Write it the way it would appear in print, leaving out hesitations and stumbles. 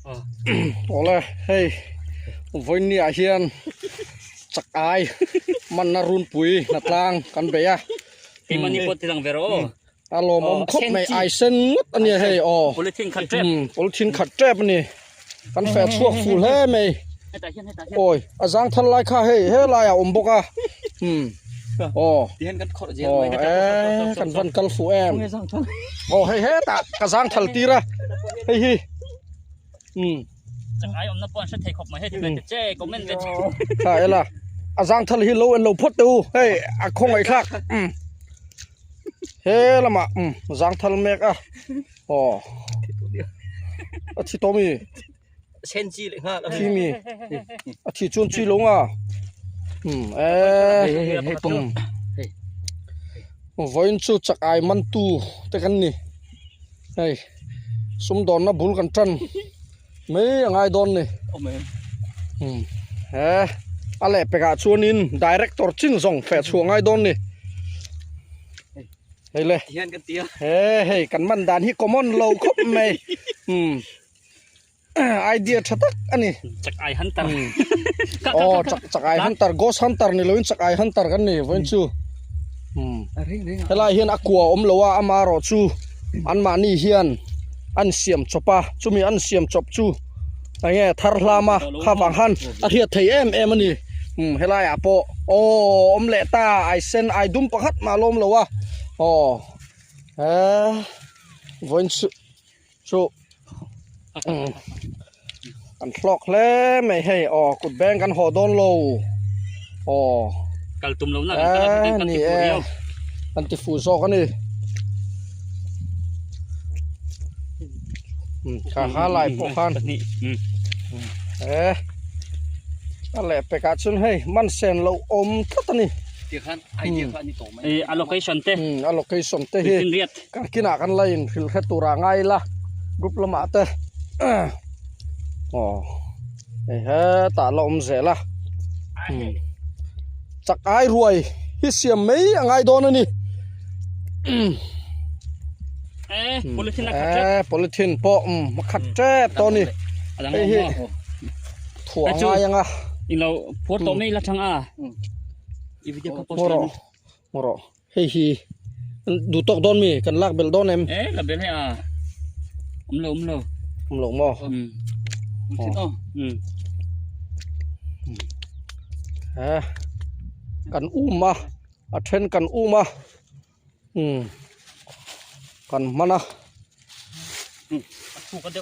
Awle hei vawiin ah hian chak ai manna runpui hnatlang kan bei a. Keimahni pawh ti lang ve rawh aw. A lawmawm khawp mai ai sen ngawt a nia hei aw. Polythene khat tep. Polythene khat tep a ni. Kan feh chhuak ful hle mai. Awi a zang thal lai kha hei he lai ah a awm bawk a. Aw aw e kan van kal fuh em. Aw hei hetah ka zang thal tir a hei hi. Kha ela a zang thal hi lo en lo phawt teh u hei a khawngaih thlak he lamah zang thal mek a aw a thi tawh mi a thi mi a thi chuan chi lo nga e vawiin chu chak ai man tu te kan ni hei sumdawnna bul kan tan mai a ngai dawn ni he a lehpekah chuanin director chin zawng feh chhuah ngai dawn ni hei le he hei kan man dan hi common lo khawp mai umm idea tha tak a ni chak ai hunter aw chak chak ai hunter ghost hunter ni loin chak ai hunter kan ni vawiin chu umm helai hian a kua awm lo a ama erawh chu anmahni hian an siam chawp a chumi an siam chawp chu enge thar hlam a kha vang khan a hriat thei em em a ni umm helai ah pawh aw awm leh ta ai sen ai dum pakhat mah a lawm lo a aw he vawiin chu chu kan hlawk hle mai hei aw kut beng kan haw dawn lo aw kal tum lo na kan kal a kan ti fu riau kan ti fu zawk a ni kha kha lai pawh khan e a leh pekah chuan hei man sen loh awm tlat a ni a location te a location te hi Kan kinah kan la in hrilh hre tur ah ngai ila group lamah te aw hei hetah la awm zel a chak ai ruai hi siam mai a ngai dawn a ni eh polythene pawh a khat tep tawh a ni hei hi thuah a ngai ang a maw rawh maw rawh. Hei hi duh tawk dawn mi kan lak belh dawn em? E la belh hei a awm lo awm lo awm lo maw? Aw he kan um a a then kan um a kan hman a.